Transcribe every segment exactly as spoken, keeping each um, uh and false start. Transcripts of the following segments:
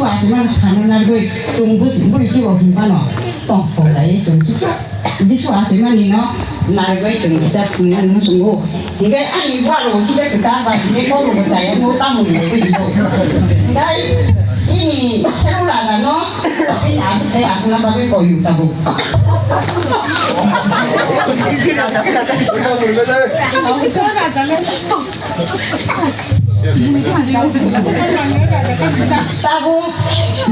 Atimano sana nargoi, tung bus buri kibo hinmano, tong kolai tung kicho. Jisu atimani no nargoi tung kita punya nung sunggu. Hingke ani buat lo kita kita apa, hingke kau lo berjaya, mau tamu di beri itu. Dai, ini seru lah no, ini aku saya aku nama beri kau yuk tabu. Tabuk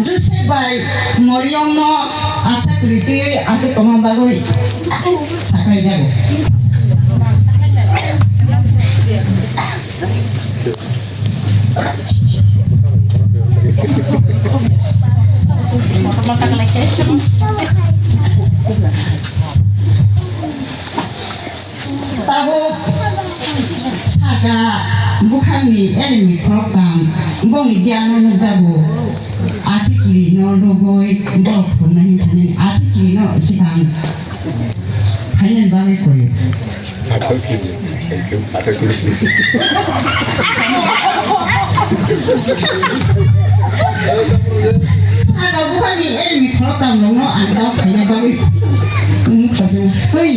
Josep bai Moriyamno acha kwrwi twiwi aswk tongna bagwi saklaijago. Tabuk saka bukhangni enemy khoroktham bongni dialno nukjago. Athikirino lugui borok phunna hinthani athikirino swkang khainani bagwi koyo. Saka bukhangni enemy khoroktham rokno ang tao khaina bagwi. Hei.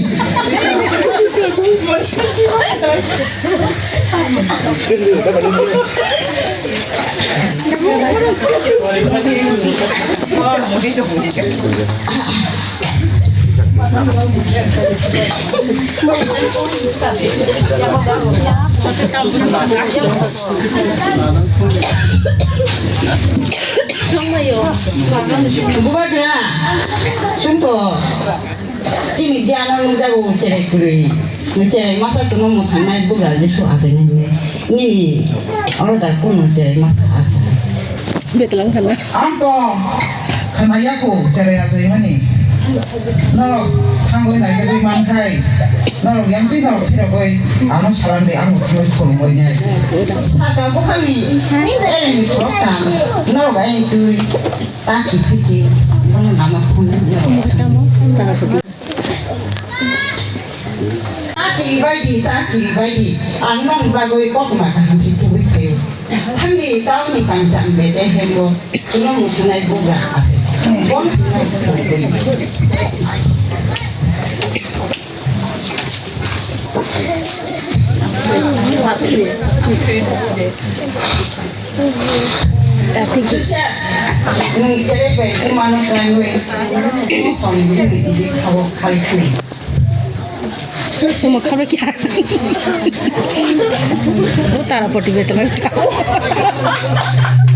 Bubagra, chwngto chini diano nukjago cherai kwrwi. Cherai masa chwngno mwthangnai bugra Jisu achainai hwnwi. Nini oro da kunu cherai masa asa. Betlang khana. Ang to khwnaya kho cherai achaimani. Norok thangwi naikhe mankhai. Norok yamtwi norok phirogwi ano salamdi ang thangwi khulumwi nai. Saka bukhangni ereni khoroktham norok ayang twi ta kiphiti bono lama khungnai norok. Ta kiribaidi, ta kiribaidi, ang nong bagwi kothoma kaham khe tubui phaio. Thangdi tauni kangcham Bethlehem o, chwngno muchunai bugra ase. Bon thangna. Joseph, nwng tere bai bumano klangwi, nwng tongwi idi khao khali khuli. Omo kharo kya? O tara poti beto.